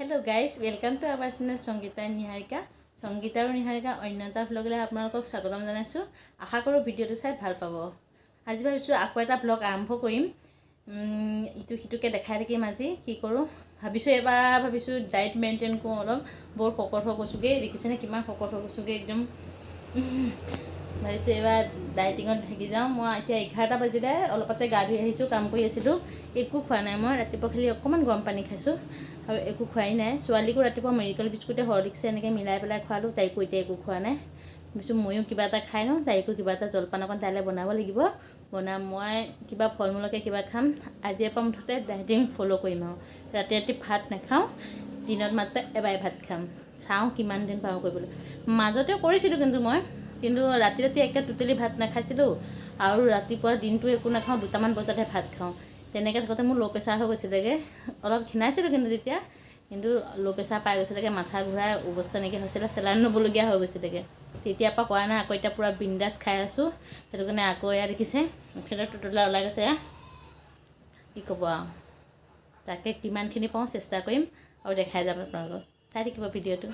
Hello guys, welcome to our channel Sangeeta Niharika. Sangeeta আৰু নিহাৰিকা অন্য এটা ভ্লগলৈ আপোনালোকক স্বাগতম জনাইছোঁ। আশা কৰোঁ ভিডিঅ'টো চাই ভাল পাব। আজি ভাবিছোঁ আকৌ এটা ভ্লগ আৰম্ভ কৰিম। ইটো সিটোকে দেখাই থাকিম আজি কি কৰোঁ। ভাবিছোঁ এবাৰ ভাবিছোঁ ডায়েট মেইনটেইন কৰোঁ অলপ। বৰ শকত হৈ গৈছোঁগৈ, দেখিছেনে কিমান শকত হৈ গৈছোঁগৈ একদম। ভাবিছোঁ এইবাৰ ডায়েটিঙত থাকি যাওঁ মই। এতিয়া 11টা বাজিলে, অলপতে গা ধুই আহিছোঁ, কাম কৰি আছিলোঁ। একো খোৱা নাই মই। ৰাতিপুৱা খালি অকণমান গৰম পানী খাইছোঁ আৰু একো খোৱাই নাই। ছোৱালীকো ৰাতিপুৱা মেৰিগ'ল্ড বিস্কুটে হৰলিক্সে এনেকৈ মিলাই পেলাই খোৱালোঁ। তাইকো এতিয়া একো খোৱা নাই। ভাবিছোঁ ময়ো কিবা এটা খাই লওঁ, তাইকো কিবা এটা জলপান অকণ তাইলৈ বনাব লাগিব। বনাম মই কিবা ফল মূলকে কিবা খাম। আজিৰ পৰা মুঠতে ডায়েটিং ফ'ল' কৰিম আৰু ৰাতি ৰাতি ভাত নাখাওঁ, দিনত মাত্ৰ এবাৰ ভাত খাম। চাওঁ কিমান দিন পাৰোঁ কৰিবলৈ। মাজতেও কৰিছিলোঁ কিন্তু মই, কিন্তু ৰাতি ৰাতি একে টোটেলি ভাত নাখাইছিলোঁ আৰু ৰাতিপুৱা দিনটো একো নাখাওঁ, 2টামান বজাতহে ভাত খাওঁ। তেনেকৈ থাকোঁতে মোৰ ল' প্ৰেছাৰ হৈ গৈছিলেগৈ। অলপ ক্ষীণাইছিলোঁ কিন্তু তেতিয়া, কিন্তু ল' প্ৰেছাৰ পাই গৈছিলেগৈ, মাথা ঘূৰাই অৱস্থা নাইকিয়া হৈছিলে, চেলাইন ল'বলগীয়া হৈ গৈছিলেগৈ। তেতিয়াৰ পৰা কৰা নাই আকৌ, এতিয়া পূৰা বিন্দাছ খাই আছোঁ। সেইটো কাৰণে আকৌ এয়া দেখিছে, এইফালে টোটোলা ওলাই গৈছে। এয়া কি ক'ব আৰু, তাকে কিমানখিনি পাওঁ চেষ্টা কৰিম আৰু দেখাই যাম আপোনালোকক। চাই থাকিব ভিডিঅ'টো।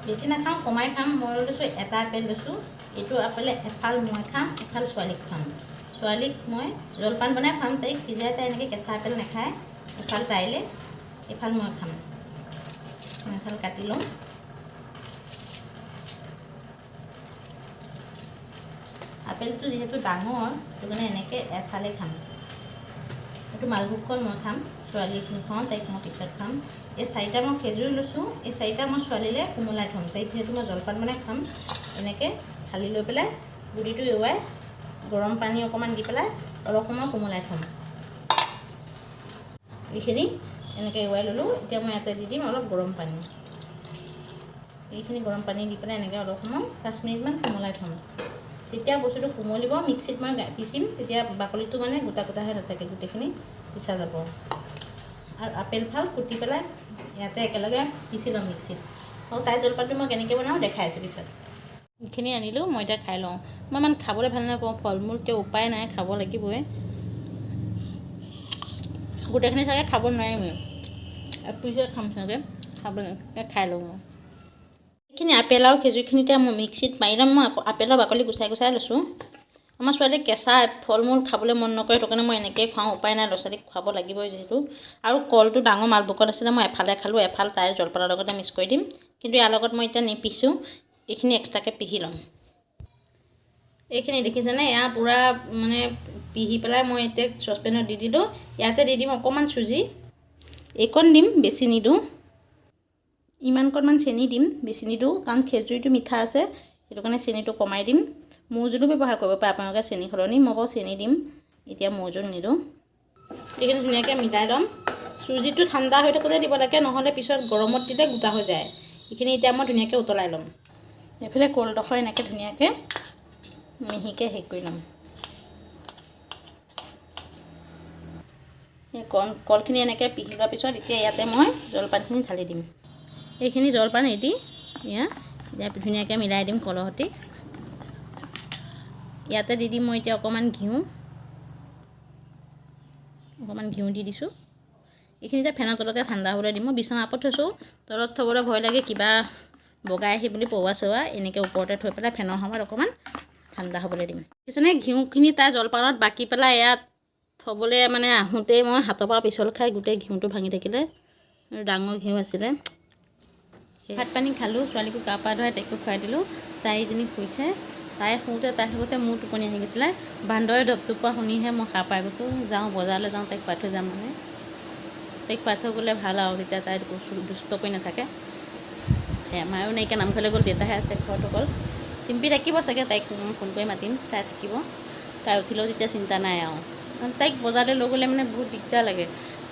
বেছি নাখাওঁ, কমাই খাম। মই লৈছোঁ এটা আপেল লৈছোঁ। এইটো আপেলে এফাল মই খাম, এফাল ছোৱালীক খুৱাম। ছোৱালীক মই জলপান বনাই খুৱাম, তাইক সিজাই। তাই এনেকৈ কেঁচা আপেল নাখায়। এফাল তাইলৈ, এফাল মই খাম। মই এফাল কাটি লওঁ। আপেলটো যিহেতু ডাঙৰ, সেইটো কাৰণে এনেকৈ এফালে খাম। এইটো মালভোগ কল মই খাম, ছোৱালীক নুখুৱাওঁ, তাইক মই পিছত খুৱাম। এই চাৰিটা মই খেজুৰ লৈছোঁ। এই চাৰিটা মই ছোৱালীলৈ কোমলাই থ'ম। তাইক যিহেতু মই জলপান বনাই খুৱাম, এনেকৈ ফালি লৈ পেলাই গুটিটো এৰুৱাই গৰম পানী অকণমান দি পেলাই অলপ সময় কোমলাই থ'ম। এইখিনি এনেকৈ এৰুৱাই ল'লোঁ। এতিয়া মই ইয়াতে দি দিম অলপ গৰম পানী। এইখিনি গৰম পানী দি পেলাই এনেকৈ অলপ সময় 5 মিনিটমান কোমলাই থ'ম। তেতিয়া বস্তুটো কোমলিব, মিক্সিত মই পিচিম, তেতিয়া বাকলিটো মানে গোটা গোটা হৈ নাথাকে, গোটেইখিনি পিছা যাব। আৰু আপেল ফাল কুটি পেলাই ইয়াতে একেলগে পিচি ল'ম মিক্সিত। আৰু তাই জলপানটো মই কেনেকৈ বনাওঁ দেখাই আছোঁ পিছত। এইখিনি আনিলোঁ, মই এতিয়া খাই লওঁ। মই ইমান খাবলৈ ভাল নাপাওঁ ফল মূল, তেওঁ উপায় নাই, খাব লাগিবই। গোটেইখিনি চাগে খাব নোৱাৰিমেই, এপিচে খাম চাগে। খাব খাই লওঁ মই। এইখিনি আপেল আৰু খেজুৰখিনি এতিয়া মই মিক্সিত মাৰি ল'ম। মই আকৌ আপেলৰ বাকলি গুচাই গুচাই লৈছোঁ। আমাৰ ছোৱালীয়ে কেঁচা ফল মূল খাবলৈ মন নকৰে, সেইটো কাৰণে মই এনেকৈয়ে খুৱাওঁ। উপায় নাই, ল'ৰা ছোৱালীক খুৱাব লাগিবই যিহেতু। আৰু কলটো ডাঙৰ মালভোগ কল আছিলে, মই এফালে খালোঁ, এফাল তাইৰ জলপানৰ লগতে মিক্স কৰি দিম। কিন্তু ইয়াৰ লগত মই এতিয়া নিপিছোঁ, এইখিনি এক্সট্ৰাকৈ পিহি ল'ম। এইখিনি দেখিছেনে? এয়া পূৰা মানে পিহি পেলাই মই এতিয়া চচপেনত দি দিলোঁ। ইয়াতে দি দিম অকণমান চুজি, এইকণ দিম, বেছি নিদিওঁ। ইমানকণমান চেনি দিম, বেছি নিদিওঁ, কাৰণ খেজুৰিটো মিঠা আছে, সেইটো কাৰণে চেনিটো কমাই দিম। মৌজোলো ব্যৱহাৰ কৰিব পাৰে আপোনালোকে চেনি সলনি। মই বাৰু চেনি দিম এতিয়া, মৌজোল নিদিওঁ। এইখিনি ধুনীয়াকৈ মিলাই ল'ম। চুজিটো ঠাণ্ডা হৈ থাকোঁতে দিব লাগে, নহ'লে পিছত গৰমত দিলে গোটা হৈ যায়। এইখিনি এতিয়া মই ধুনীয়াকৈ উতলাই ল'ম। এইফালে কলডোখৰ এনেকৈ ধুনীয়াকৈ মিহিকৈ হেৰি কৰি ল'ম। এই কলখিনি এনেকৈ পিহি লোৱাৰ পিছত এতিয়া ইয়াতে মই জলপানখিনি ঢালি দিম। এইখিনি জলপান ৰেডি। এয়া এতিয়া ধুনীয়াকৈ মিলাই দিম কলৰ সৈতে। ইয়াতে দি দিম মই এতিয়া অকণমান ঘিউ, অকণমান ঘিউ দি দিছোঁ। এইখিনি এতিয়া ফেনৰ তলতে ঠাণ্ডা হ'বলৈ দিম। মই বিচনাৰ ওপৰত থৈছোঁ, তলত থ'বলৈ ভয় লাগে কিবা বগাই আহি বুলি, পৰুৱা চৰুৱা। এনেকৈ ওপৰতে থৈ পেলাই ফেনৰ সময়ত অকণমান ঠাণ্ডা হ'বলৈ দিম। দেখিছেনে, ঘিউখিনি তাৰ জলপানত বাকি পেলাই ইয়াত থ'বলৈ মানে আহোঁতেই মই হাতৰ পৰা পিছল খাই গোটেই ঘিউটো ভাঙি থাকিলে। ডাঙৰ ঘিউ আছিলে। ভাত পানী খালোঁ, ছোৱালীকো গা পা ধুৱাই তাইকো খুৱাই দিলোঁ। তাই এইজনী শুইছে। তাই শুওঁতে, তাই থাকোঁতে মোৰ টোপনি আহি গৈছিলে। বান্দৰে ধপধপোৱা শুনিহে মই সাৰ পাই গৈছোঁ। যাওঁ, বজাৰলৈ যাওঁ, তাইক খুৱাই থৈ যাম। মানে তাইক খুৱাই থৈ গ'লে ভাল আৰু তেতিয়া তাই দুষ্ট কৰি নাথাকে। সেয়া মায়ো নাইকিয়া, নামঘৰলৈ গ'ল, দেউতাহে আছে ঘৰত অকল। চিম্পি থাকিব চাগে, তাইক মই ফোন কৰি মাতিম, তাই থাকিব। তাই উঠিলেও তেতিয়া চিন্তা নাই আৰু। তাইক বজাৰলৈ লৈ গ'লে মানে বহুত দিগদাৰ লাগে।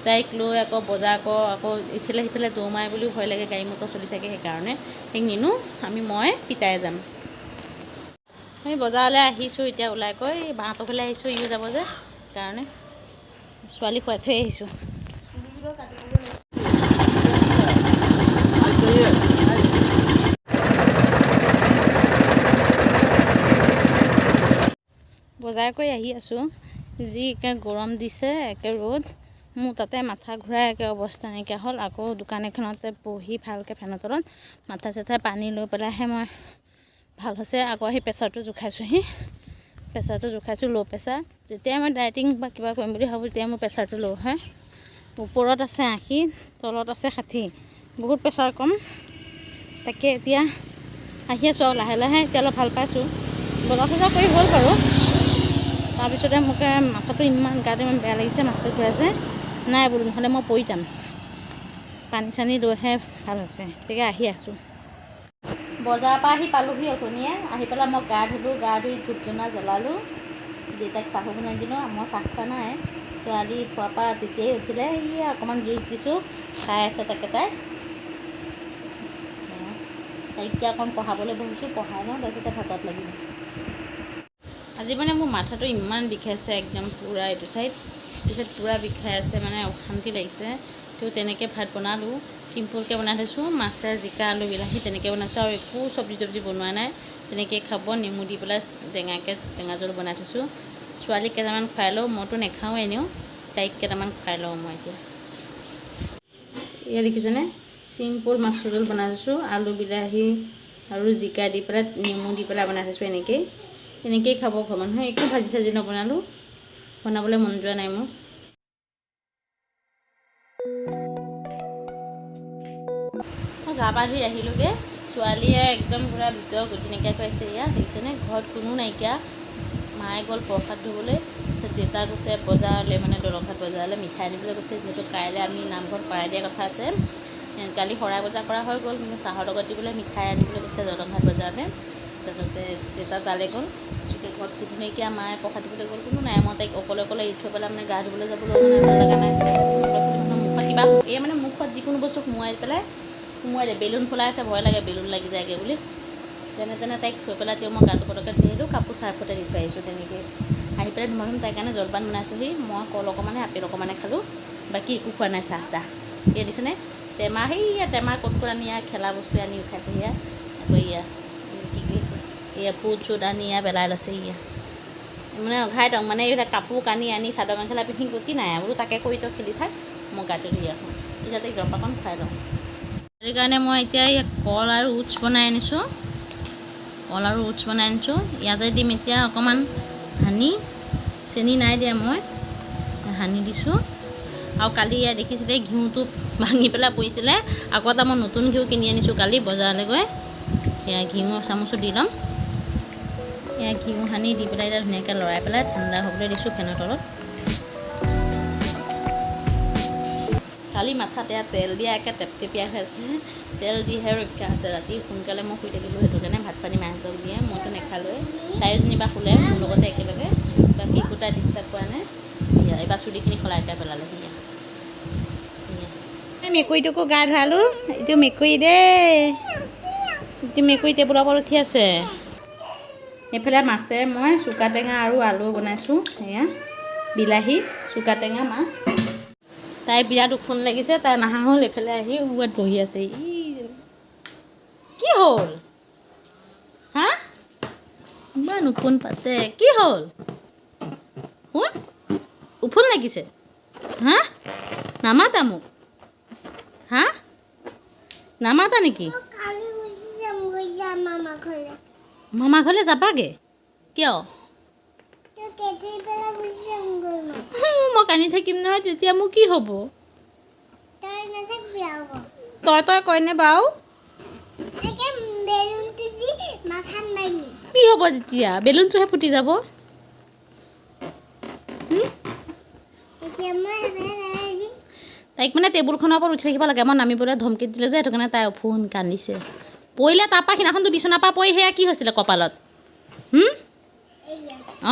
তাইক লৈ আকৌ বজাৰ কৰ, আকৌ ইফালে সিফালে দৌৰ মাৰে বুলিও ভয় লাগে, গাড়ী মটৰ চলি থাকে, সেইকাৰণে তাইক নিনো আমি। মই পিতাই যাম। আমি বজাৰলৈ আহিছোঁ এতিয়া ওলাই গৈ বাহঁতৰ ঘৰলৈ আহিছোঁ, ইও যাব যে সেইকাৰণে ছোৱালী খুৱাই থৈ আহিছোঁ। বজাৰ কৰি আহি আছোঁ। যি একে গৰম দিছে, একে ৰ'দ। মোৰ তাতে মাথা ঘূৰাই একে অৱস্থা নাইকিয়া হ'ল। আকৌ দোকান এখনতে বহি ভালকৈ ফেনৰ তলত মাথা চাথা পানী লৈ পেলাইহে মই ভাল হৈছে। আকৌ আহি প্ৰেছাৰটো জোখাইছোঁহি, প্ৰেছাৰটো জোখাইছোঁ, ল' প্ৰেছাৰ। যেতিয়াই মই ডায়েটিং বা কিবা কৰিম বুলি ভাবোঁ, তেতিয়াই মোৰ প্ৰেছাৰটো ল' হয়। ওপৰত আছে 80, তলত আছে 60, বহুত প্ৰেছাৰ কম। তাকে এতিয়া আহি আছোঁ আৰু লাহে লাহে, এতিয়া অলপ ভাল পাইছোঁ। বজাৰ চজাৰ কৰি হ'ল বাৰু। তাৰপিছতে মোক মাথাটো ইমান, গাটো ইমান বেয়া লাগিছে, মাথাটো ঘূৰাইছে। নাই বোলো, নহ'লে মই পৰি যাম। পানী চানী লৈহে ভাল হৈছে। গতিকে আহি আছোঁ। বজাৰৰ পৰা আহি পালোহি অথনিয়ে। আহি পেলাই মই গা ধুলোঁ, গা ধুই ধূপ ধূনা জ্বলালোঁ, দেউতাক চাহো বনাই দিলোঁ। মই চাহ খোৱা নাই। ছোৱালী খোৱাৰ পৰা তেতিয়াই উঠিলে, ই অকণমান জুচ দিছোঁ, খাই আছে তাকে তাই। তাইক এতিয়া অকণ পঢ়াবলৈ বহিছোঁ, পঢ়াই লওঁ, তাৰপিছতে ভাতত লাগিব। আজি মানে মোৰ মাথাটো ইমান বিষাইছে, একদম পূৰা এইটো চাইড পিছত পূৰা বিষাই আছে, মানে অশান্তি লাগিছে। তো তেনেকৈ ভাত বনালোঁ, চিম্পুলকৈ বনাই থৈছোঁ। মাছে, জিকা, আলু, বিলাহী তেনেকৈ বনাইছোঁ আৰু একো চব্জি তব্জি বনোৱা নাই। তেনেকেই খাব, নেমু দি পেলাই টেঙাকৈ টেঙা জোল বনাই থৈছোঁ। ছোৱালীক কেইটামান খুৱাই লওঁ, মইতো নাখাওঁ এনেও, তাইক কেইটামান খুৱাই লওঁ মই এতিয়া। এয়া দেখিছেনে, চিম্পুল মাছৰ জোল বনাই থৈছোঁ। আলু, বিলাহী আৰু জিকা দি পেলাই, নেমু দি পেলাই বনাই থৈছোঁ। এনেকেই এনেকেই খাব ঘৰৰ মানুহে। একো ভাজি চাজি নবনালোঁ, বনাবলৈ মন যোৱা নাই মোৰ। মই গা পা ধুই আহিলোঁগৈ। ছোৱালীয়ে একদম পূৰা ভিতৰৰ গতি নাইকিয়া কৰি আছে। এয়া দেখিছেনে, ঘৰত কোনো নাইকিয়া। মায়ে গ'ল প্ৰসাদ ধুবলৈ, তাৰপিছত দেউতা গৈছে বজাৰলৈ, মানে দলংঘাট বজাৰলৈ মিঠাই আনিবলৈ গৈছে, যিহেতু কাইলৈ আমি নামঘৰত শৰাই দিয়া কথা আছে। কালি শৰাই বজাৰ কৰা হৈ গ'ল, কিন্তু চাহৰ লগত দিবলৈ মিঠাই আনিবলৈ গৈছে দলংঘাট বজাৰলৈ। তাৰপিছতে দেউতা তালৈ গ'ল। এতিয়া ঘৰত কোনো নাইকিয়া, মায়ে প্ৰসাদ দিবলৈ গ'ল, কোনো নাই। মই তাইক অকলে অকলে এৰি থৈ পেলাই মানে গা ধুবলৈ যাবলৈ মানে ভাল লগা নাই। ল'ৰা ছোৱালী মানুহৰ মুখত কিবা, এই মানে মুখত যিকোনো বস্তু সোমোৱাই পেলাই সোমোৱাই দিয়ে। বেলুন ফুলাই আছে, ভয় লাগে বেলুন লাগি যায়গৈ বুলি। যেনে তেনে তাইক থৈ পেলাই তেওঁ মই গাটো পটককৈ ধুই আহিলোঁ, কাপোৰ চাৰ্ফতে দি থৈ আহিছোঁ। তেনেকৈ আহি পেলাই ধুমা ধুম তাইৰ কাৰণে জলপান বনাইছোঁহি। মই কল অকণমানে, আপেল অকণমানে খালোঁ, বাকী একো খোৱা নাই, চাহ তাহ। এয়া দিছেনে টেমা, সেইয়া টেমা ক'ত ক'ত আনি ইয়াৰ খেলা বস্তু আনি উঠাইছে। সেয়া আকৌ এয়া কি কৰিছে, এয়া ফুট চুট আনি এয়া পেলাই লৈছে। ইয়া মানে অঘাই টং, মানে এইবিলাক কাপোৰ কানি আনি চাদৰ মেখেলা পিন্ধি গতি নাই বোলো, তাকে কৰি তই খেলি থাক, মই গাটো ধুই আহোঁ। এতিয়া তাইক জলপানকণ খুৱাই লওঁ। সেইটো কাৰণে মই এতিয়া ইয়াত কল আৰু উটছ বনাই আনিছোঁ, কল আৰু উটছ বনাই আনিছোঁ। ইয়াতে দিম এতিয়া অকণমান হানি, চেনি নাই দিয়া, মই হানি দিছোঁ। আৰু কালি ইয়াত দেখিছিলে ঘিউটো ভাঙি পেলাই পৰিছিলে, আকৌ এটা মই নতুন ঘিউ কিনি আনিছোঁ কালি বজাৰলৈ গৈ। সেয়া ঘিউ চামুচো দি ল'ম। এয়া ঘিউ সানি দি পেলাই এতিয়া ধুনীয়াকৈ লৰাই পেলাই ঠাণ্ডা হ'বলৈ দিছোঁ ফেনৰ তলত। কালি মাথাত এয়া তেল দিয়া একে টেপটেপীয়া হৈ আছে, তেল দিহে ৰক্ষা আছে। ৰাতি সোনকালে মই শুই থাকিলোঁ, সেইটো কাৰণে ভাত পানী মাহঁতক দিয়ে, মইতো নেখালোৱে। তাইও যেনিবা শুলে মোৰ লগতে একেলগে, বাকী একো তাই ডিষ্টাৰ্ব কৰা নাই। এইবাৰ চুলিখিনি সলাই পেলালে। সেয়া মেকুৰীটোকো গা ধুৱালোঁ। এইটো মেকুৰী দেই, এইটো মেকুৰী টেবুলৰ ওপৰত উঠি আছে। এইফালে মাছে মই চুকা টেঙা আৰু আলু বনাইছোঁ। এয়া বিলাহী, চুকা টেঙা, মাছ। তাই বিৰাট ওখোন লাগিছে, তাই নাহা হ'ল। এইফালে আহি ইয়াত বহি আছে। ই কি হ'ল হা, ইমান ওখোন পাতে, কি হ'ল? শুন, ওফোন লাগিছে হা, নামাতা মোক হা, নামাতা নেকি? মামা ঘৰলৈ যাবাগৈ কিয়? মই কান্দি থাকিম নহয় তেতিয়া, মোৰ কি হ'ব? তই তই কয়নে বাৰু? কি হ'ব তেতিয়া? বেলুনটোহে ফুটি যাব। তাইক মানে টেবুলখনৰ ওপৰত উঠি থাকিব লাগে, মই নামিবলৈ ধমকি দিলোঁ যে, সেইটো কাৰণে তাই ফোন কান্দিছে। পৰিলে তাৰপৰা সিদিনাখনতো বিচনাৰ পৰা পৰি সেয়া কি হৈছিলে কপালত?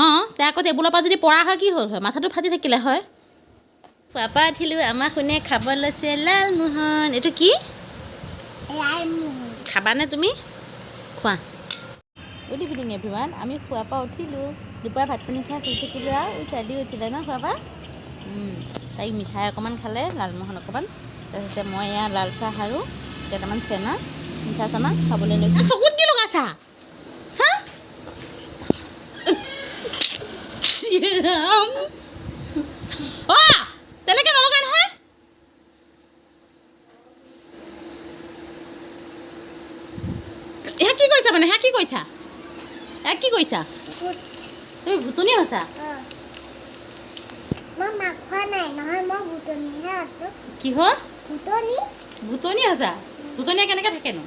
অঁ, তাই আকৌ টেবুলৰ পৰা যদি পৰা হয় কি হ'ল হয়, মাথাটো ফাটি থাকিলে হয়। খোৱাৰ পৰা উঠিলোঁ, আমাৰ শুনে খাব লৈছে লালমোহন। এইটো কি খাবানে তুমি? খোৱা। গুড ইভিনিং এভৰিৱান, আমি খোৱাৰ পৰা উঠিলোঁ, দুপৰীয়া ভাত পানী খাই শুই থাকিলোঁ আৰু ছোৱালী উঠিলে ন খোৱাৰ পৰা। তাইক মিঠাই অকণমান খালে, লালমোহন অকণমান। তাৰপিছতে মই এয়া লাল চাহ আৰু কেইটামান চেনা, মিঠা চানা খাবলৈ লৈছোঁ। চকুত কি লগাইছা? চা, তেনেকৈ নলগাই। এয়া কি কৈছা মানে? হা, কি কৈছা? এয়া কি কৈছা তুমি? ভুতনি হৈছা? মই মাখোৱা নাই নহয়, মই ভূতনিহে আছো। কি হ'ল? ভূতনি। ভুতনি হৈছা? ভুতনিয়ে কেনেকৈ থাকেনো?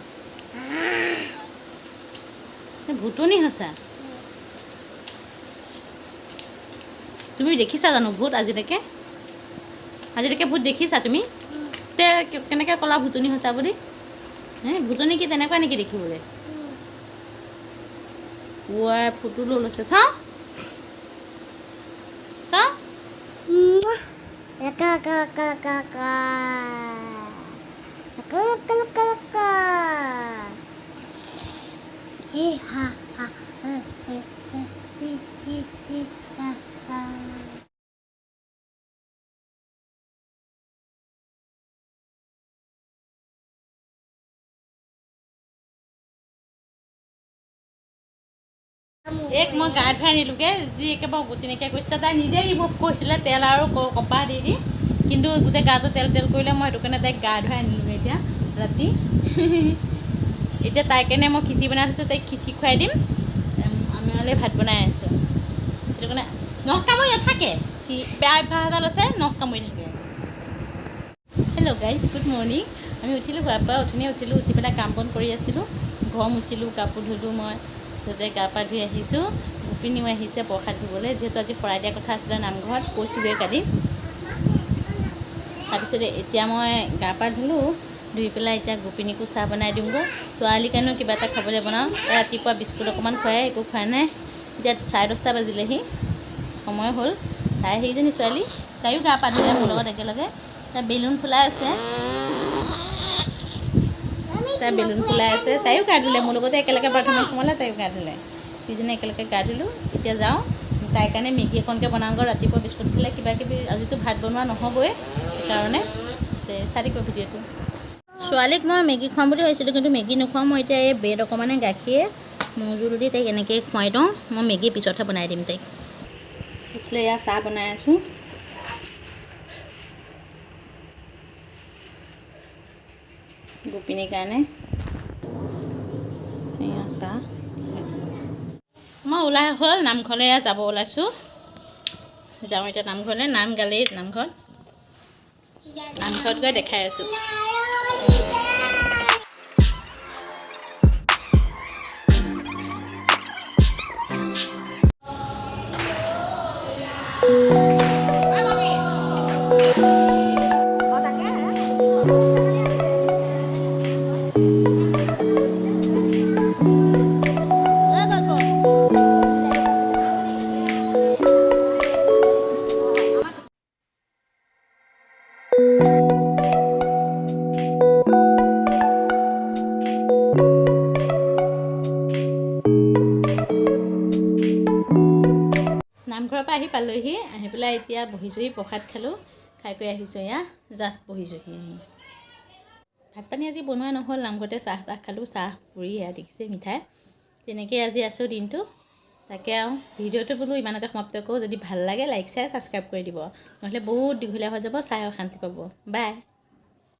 ভুতনি হৈছা তুমি? দেখিছা জানো ভূত আজিলৈকে? আজিলৈকে ভূত দেখিছা তুমি? তে কেনেকৈ ক'লা ভুতনি হৈছা বুলি? হে, ভুতনি কি তেনেকুৱা নেকি দেখিবলৈ? পুৱাই ফটো লৈ লৈছে। চাওঁ চাওঁ। এক মই গা ধুৱাই আনিলোগৈ, যি একেবাৰে গুটি নাইকিয়া কৰিছিলে। তাই নিজে ৰিমুভ কৰিছিলে তেল আৰু কপাহ দি দি, কিন্তু গোটেই গাটো তেল তেল কৰিলে। মই সেইটো কাৰণে তাইক গা ধুৱাই আনিলোগৈ এতিয়া ৰাতি। এতিয়া তাইৰ কাৰণে মই খিচি বনাই থৈছোঁ, তাইক খিচি খুৱাই দিম। আমি হ'লে ভাত বনাই আছোঁ। সেইটো কাৰণে নখ কামুৰি নাথাকে, বেয়া অভ্যাস এটা লৈছে, নখ কামুৰি থাকে। Hello guys, good morning. আমি উঠিলোঁ শোৱাৰ পৰা, উঠনিয়ে উঠিলোঁ, উঠি পেলাই কাম বন কৰি আছিলোঁ, ঘৰ মুচিলোঁ, কাপোৰ ধুলোঁ মই, তাৰপিছতে গা পা ধুই আহিছোঁ। গোপিনীও আহিছে প্ৰসাদ দিবলৈ, যিহেতু আজি শৰাই দিয়া কথা আছিলে নামঘৰত, কৈছিলোঁৱে কালি। তাৰপিছতে এতিয়া মই গা পা ধুলোঁ, ধুই পেলাই এতিয়া গোপিনীকো চাহ বনাই দিওঁগৈ। ছোৱালীৰ কাৰণেও কিবা এটা খাবলৈ বনাওঁ। ৰাতিপুৱা বিস্কুট অকণমান খুৱাই একো খোৱা নাই। এতিয়া 10:30 বাজিলেহি, সময় হ'ল। তাই সেইজনী ছোৱালী, তাইও গা পা ধুলে মোৰ লগত একেলগে। তাই বেলুন ফুলাই আছে, তাই বেলুন ফুলাই আছে, তাইও গা ধুলে মোৰ লগতে একেলগে। বাথৰুমত সোমালে, তাইও গা ধুলে, দুইজনে একেলগে গা ধুলোঁ। এতিয়া যাওঁ তাইৰ কাৰণে মেগী অকণকৈ বনাওঁগৈ। ৰাতিপুৱা বিস্কুট খালে কিবা কিবি, আজিতো ভাত বনোৱা নহ'বই, সেইকাৰণে চাই থাকিব ভিডিঅ'টো। ছোৱালীক মই মেগী খুৱাম বুলি ভাবিছিলোঁ, কিন্তু মেগী নোখুৱাওঁ মই। এতিয়া এই ব্ৰেড অকণমানে গাখীৰে মৌজোল দি তাইক এনেকৈয়ে খুৱাই দিওঁ। মই মেগী পিছতহে বনাই দিম তাইক। এইফালে এয়া চাহ বনাই আছোঁ। গোপিনীৰ কাৰণে এয়া চাহ। মই ওলাই হ'ল নামঘৰলৈ, এয়া যাব ওলাইছোঁ। যাওঁ এতিয়া নামঘৰলৈ, নাম গালেই নামঘৰত, নামঘৰত গৈ দেখাই আছোঁ। নামঘৰৰ পৰা আহি পালোহি, আহি পেলাই এতিয়া বহিছোঁহি, প্ৰসাদ খালোঁ, খাই কৰি আহিছোঁ। এয়া জাষ্ট বহিছোঁহি আহি। ভাত পানী আজি বনোৱা নহ'ল, নামঘৰতে চাহ তাহ খালোঁ, চাহ পুৰি এয়া দেখিছে মিঠাই। তেনেকেই আজি আছোঁ দিনটো। তাকে আৰু ভিডিঅ'টো বোলো ইমানতে সমাপ্ত কৰোঁ। যদি ভাল লাগে লাইক শ্বেয়াৰ ছাবস্ক্ৰাইব কৰি দিব, নহ'লে বহুত দীঘলীয়া হৈ যাব, চাই অশান্তি পাব। বাই।